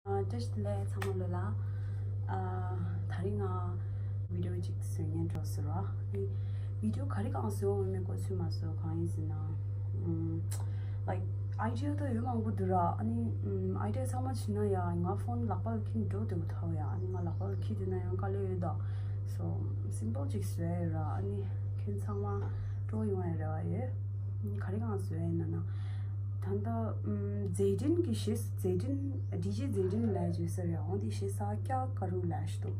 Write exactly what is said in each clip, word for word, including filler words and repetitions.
ཨ། བཀྲ་ཤིས་བདེ་ལེགས་ཚང་མ་ལོ་ལ། ཨ། དེ་རིང་ང་བི་ཌི་ཡོ་གཅིག་བཟོ་མཁན་འགྲོ་ཟེར་བ། ཨ་ནི་བི་ཌི་ཡོ་ག་རེ་གང་བཟོ་འོང་མེད་གོ་ཚོད་མ་བཟོ། གང་ཡིན་ཟེར་ན། ཨམ། ལའིཀ་ཨའི་ཌི་ཡ་ད་ཡོད་མང་པོ་འདུག་ར། ཨ་ནི་ཨམ། ཨའི་ཌི་ཡ་ཚང་མ་བྱིན་ན་ཡང་ང་ཕོན་ལག་པ་ལ་འཁྱེར་འགྲོ་འདུག་ཐལ་ཡ། ཨ་ནི་ང་ལག་པ་ལ་འཁྱེར་འདུག་ན་ཡང་དཀའ་ལས་ཡོད་ད། སོ། སིམ་པལ་ཅིག་བཟོ་ཡ་ཡོད་ར། ཨ་ནི་ཁྱོད་ཚང་མ་སྤྲོ་ཡོང་ཡ་རེ་བ་ཡོད། ག་རེ་གང་བཟོ་ཡ་ཡིན་ན་ན། ད་ལྟ་ཨམ། མཛད་འཕྲིན་གྱི་གཞས། མཛད་འཕྲིན། ཌི་ཇེ་མཛད་འཕྲིན་ལབ་ཅིག་ཡོད་ས་རེད་ཡ། འོ་དེ་གཞས་ས་ཀྱ་ཀ་རུ་ལབ་ཅིག་འདུག་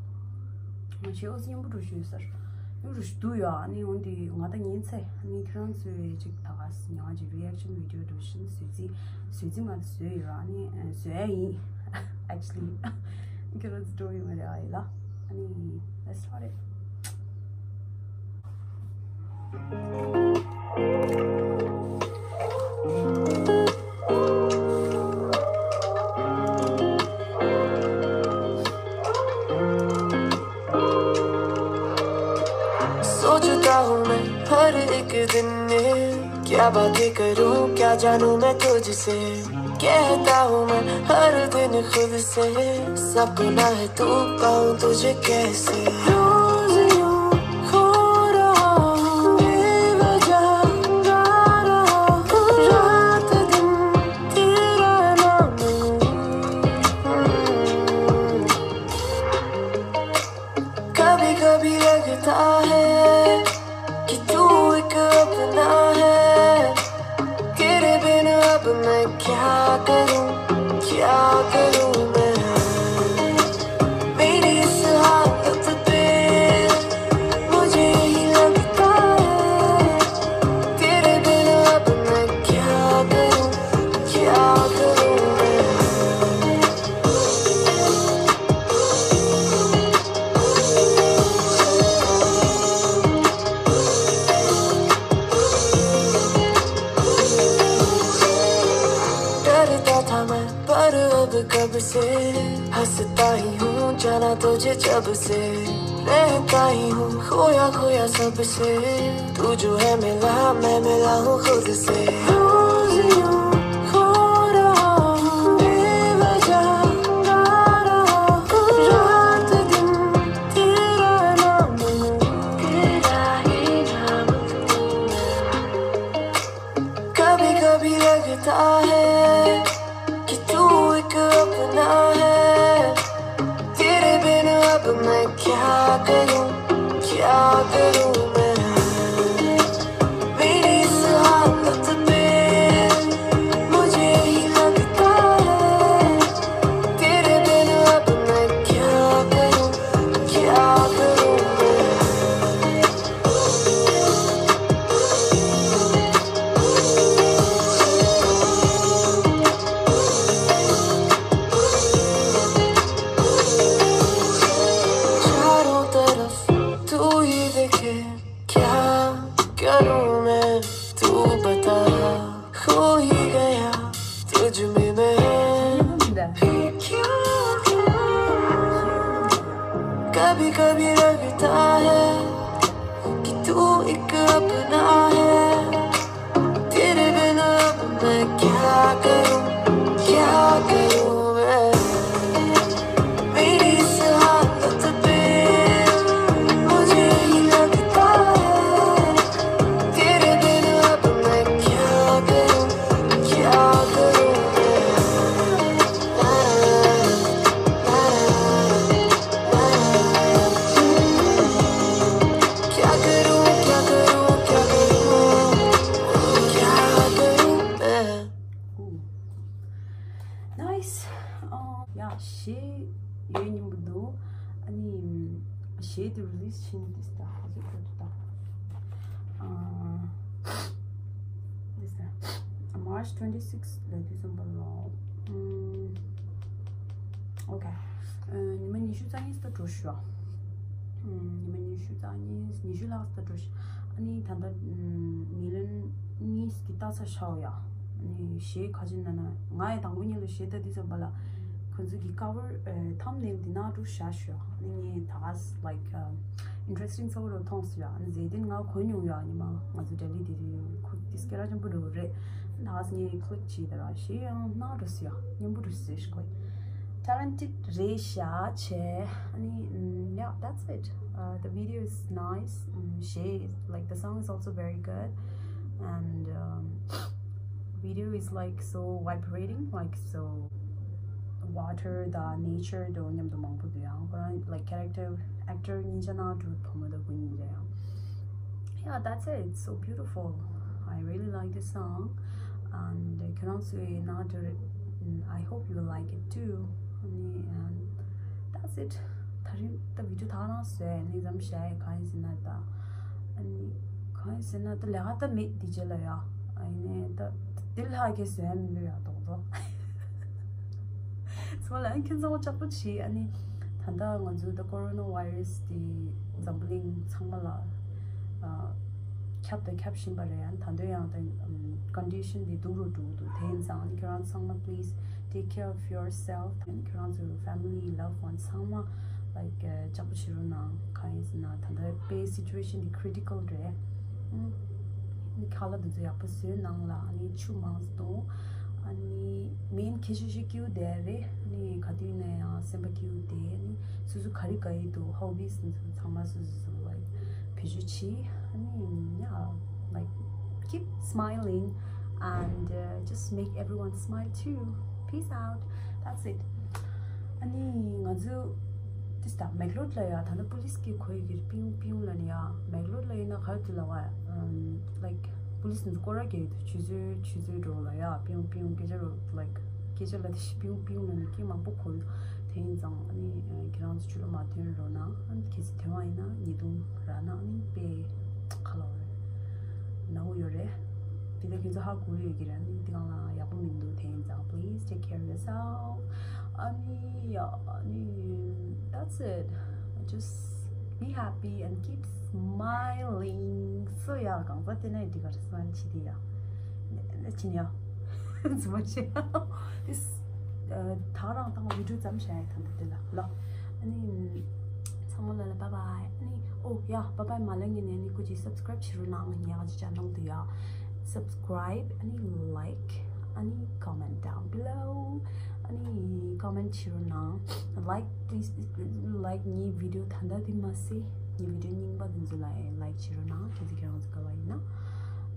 ང་གཞས་འོ་སྙན་པོ་འདྲ་ཞིག་ཡོད་ས་རེད། སྙན་པོ་འདྲ་ཞིག་འདུག་ཡ། ཨ་ནི་འོ་དེ་ང་ད་ཉན་ཚེ། ཨ་ནི་ཁྱེད་རང་ཚོས་ཅིག་ད་ག་ཉག་ཅིག་རི་ཨེག་ཤན་བི་ཌི་ཡོ་འདྲ་ཞིག་བཟོས་རྩིས། བཟོས་རྩིས་མ་བཟོས་ཡོད་ར། ཨ་ནི་བཟོ་ཡ་ཡིན། ཨེག་ཅུ་ལི། ཁྱེད་རང་ཚོ་སྤྲོ་ཡོང་བ་རེད་ཨ་ཡིན་ལ། ཨ་ནི། Let's start it. सोचता हूँ मैं हर एक दिन में, क्या बातें करूँ, क्या जानूँ मैं तुझसे। कहता हूँ मैं हर दिन खुद से, सपना है तू, पाऊँ तुझे कैसे। रोज यूं खो रहा हूँ, बेवजह गा रहा हूँ, रात दिन तेरा नाम। कभी कभी लगता है कि तू एक अपना है, तेरे बिन अब मैं क्या करूं, क्या करूं मैं। मेरी इस हालत पे मुझे ही लगता है, तेरे बिन अब मैं क्या करूं, क्या करूं मैं। डरता था मैं पर अब कब से, हंसता ही हूँ जाना तुझे जब से। रहता ही हूँ खोया खोया सबसे, तू जो है मिला, मैं मिला हूँ खुद से। रोज यूं खो रहा हूँ, बेवजह गा रहा हूँ, रात दिन तेरा नाम लूं, तेरा ही नाम लूं। कभी कभी लगता है कि तू एक अपना है, तेरे बिन अब मैं क्या करूं, क्या करूं मैं। मेरी इस हालत पे मुझे ही लगता है, तेरे बिन अब मैं क्या करूं, क्या करूं मैं। चारों तरफ तू ही देखे, क्या करूं मैं, तू बता। खो ही गया तुझ में मैं, फिर क्या करूं। कभी कभी लगता है कि तू एक अपना है, तेरे बिन अब मैं क्या करूं, क्या करूं मैं। मेरी इस हालत पे मुझे ही लगता है, तेरे बिन अब मैं क्या करूं, क्या करूं मैं। क्या करूं, क्या करूं, क्या करूं, क्या करूं मैं। Nice. ཨོ། ཡ། གཞས་ཡོད་སྙིང་པོ་འདུག་ཨ་ནི་གཞས་དེ་རི་ལིས་བྱས་ནས་འདི་ལྟ་ག་ཚོད་འགྲོ་འདུག་ད། ཨ། འདི་ལྟ། March twenty-six ལ་དུས་ཙམ་པ་ལ། ཨམ། ཨོ་ཁེ། ཨ། ཉི་མ་ཉི་ཤུ་རྩ་གཉིས་ཙམ་འགྲོ་ཤག་ཨམ། ཉི་མ་ཉི་ཤུ་རྩ་གཉིས། ཉི་ཤུ་ལྷག་ཙམ་འགྲོ་ཤག་ཨ་ནི་ད་ལྟ་ཨམ། མི་ལི་ཡོན་གཉིས་ཀྱི་ལྟ་ས་ཤག་ཡ། ཨ་ནི་གཞས་ག་ཅི་ན་ན། ང་ཡི་དང་པོ་ཉིད་ལ་གཞས་ལྟ་དུས་ཙམ་པ་ལ། ཁོ་ཚོ་གི་ཀ་བར། ཨ། ཐམ་ནེལ་འདི་ནང་འགྲོ་ཤག་ཤག་ཨ་ནི་ངས་ད་ག་ས་like interesting ཚ་བོ་རུ་མཐོང་སོང་ཡ། ཨ་ནི་མཛད་དེ་ང་གོ་མྱོང་ཡ། ཉི་མ་ང་ཚོ་ལྡི་ལི་དེ་རིང་ཁུག་དེ་སྐད་གྲགས་ཆེན་པོ་འགྲོ་གི་རེད། ད་ག་ས་ངས་click བྱས་ད་ར་གཞས་ཡང་སྣང་འགྲོ་སོང་ཡ། སྙན་པོ་འགྲོ་སོང་ཤག་གོ། talented རེད་ཤག་བྱས། ཨ་ནི། mm, yeah, that's it. Uh, the video is nice. Mm, she, like, the song is also very good, and um, video is, like, so vibrating, like, so water དང་nature དང་མཉམ་དུ་མང་པོ་འདུག་ཡང་ཁོ་རང་like character actor གཉིས་ཆ་ནང་གྲུབ་བུ་མོ་དང་བུ་གཉིས་རེད་ཡང་། Yeah, that's it. It's so beautiful. I really like this song. And ཁྱོད་རང་ཚོས་ནང་དུ། mm, I hope you like it too. ཨ་ནི། and that's it. ད་རིང་ད་video ད་རང་བཟོས་ནི་ཙམ་བྱས། གང་ཡིན་ཟེར་ན་ད། ཨ་ནི། གང་ཡིན་ཟེར་ན་ད་ལས་ཀ་ད་མེད་འདི་རྗེས་ལ་ཡ། ཨ་ནི་ད་འདི་ལྷག་གི་བཟོས་མི་འདུག་ཡ་རྡོག་རྡོག་ཚང་མ་ལ་ཨ་ཁྱོད་ཚང་མ་ལྕགས་པོ་བྱེད། ཨ་ནི་ད་ལྟ་ང་ཚོ་ད་coronavirus དེ་འཛམ་བུ་གླིང་ཚང་མ་ལ་ཨ་ཁྱབ་དང་ཁྱབ་བཞིན་པ་རེད། ཨ་ནི་ད་དུང་ཡང་ད་ཨམ་condition དེ་སྡུག་རུ་འགྲོ་གི་འདུག་དེ་ཡིན་ཙང་ཨ་ནི་ཁྱོད་རང་ཚང་མ་please take care of yourself. ཨ་ནི་ཁྱོད་རང་ཚོའི་family, loved ones ཚང་མ་like ཨ་ལྕགས་པོ་བྱེད་རོགས་གནང་། གང་ཡིན་ཟེར་ན་ད་ལྟ་དཔེ་situation དེ་critical རེད། ཨ་ནི་ཁ་ལག་དེ་ཚོ་ཡག་པོ་བཟོས་གནང་ལ། ཨ་ནི་ཆུ་མང་ཙམ་འཐུང་། ཨ་ནི་main གལ་ཆེ་ཤོས་སྐྱིད་པོ་བསྡད་རེད། ཨ་ནི་ག་དུས་ཡིན་ན་ཡང་སེམས་པ་སྐྱིད་པོ་བསྡད། ཨ་ནི་སོ་སོ་ག་རེ་དགའ་ཡི་འདུག hobbies ཚང་མ་སོ་སོ་སོ་like བེད་སྤྱོད་བྱེད། ཨ་ནི་yeah, like keep smiling and uh, just make everyone smile too. Peace out. That's it. ཨ་ནི་ང་ཚོ་དེ་ད་མེག་ལོར་ལ་ཡ་ད་ལྟ་police གིས་གོ་ཡི་གི་རེད། པིང་པིང་ལ་ནི་ཡ་མེག་ལོར་ལ་ཡིན་ན་ག་རེ་འདུག་ལ་བ། ཨམ་like police ནི་སྐོར་ར་རྒྱག་གི་འདུག་ཆུ་ཚོད་ཆུ་ཚོད་འགྲོ་ལ་ཡ་པིང་པིང་སྐད་ཆ་རོ་like སྐད་ཆ་ལ་དེ་ཞིག་པིང་པིང་ལ་ནི་སྐད་མང་པོ་གོ་ཡི་འདུག་དེ་ཡིན་ཙང་ཨ་ནི་ཁྱེད་རང་ཚོ་ཆུ་ལ་མ་ཐོན་རོགས་གནང་། ཨ་ནི་གལ་སྲིད་ཐོན་པ་ཡིན་ན་ཉེས་རྡུང་རག་ན་ཨ་ནི་དཔེ་ཁ་ལོ་རེད། ནག་པོ་ཡོད་རེད། དེ་ལ་ཁྱེད་ཚོ་ཧ་གོ་ཡོད་ཀྱི་རེད། ཨ་ནི་དེ་གང་ལ་ཡག་པོ་མི་འདུག་དེ་ཡིན་ཙང་please take care of yourself. ཨ་ནི་ཡ་ཨ་ནི་that's it. Just be happy and keep smiling. So yeah, གང་ཟག་དེ་ནས་འདི་གར་སོང་ཆི་དེ་ཡ། ནས་ཆི་ནས་ཡ། ཟི་མ་ཆི། This ད་རང་དང་video ཙམ་བྱས་ཡ་ཐང་དེ་ལ་ལ། ཨ་ནི་ཚང་མ་ལ་ལ་bye bye. ཨ་ནི་ཨོ་ཡ་bye bye མ་ལ་ངེ་ནས་ནི་ཀུ་ཅི་subscribe བྱེད་རོགས་གནང་། ངའི་channel དུ་ཡ་subscribe ཨ་ནི་like ཨ་ནི་comment down below. ཨ་ནི་comment བྱེད་རོགས་གནང་། Like please, like ངའི་video ད་ལྟ་དེ་མ་ཟད་ངའི་video རྙིང་པ་དེ་ཚོ་ལ་like བྱེད་རོགས་གནང་། གལ་སྲིད་ཁྱེད་རང་ཚོ་དགའ་བ་ཡིན་ན།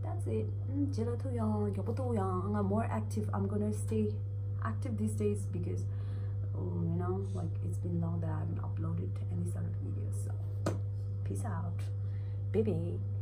That's it. ཨམ་རྗེས་ལ་ཐུག་ཡང་མགྱོགས་པོ་ཐུག་ཡང་ང་more active. I'm gonna stay active these days because oh, you know, like it's been long that I haven't uploaded any sort of videos. So peace out. Bye bye.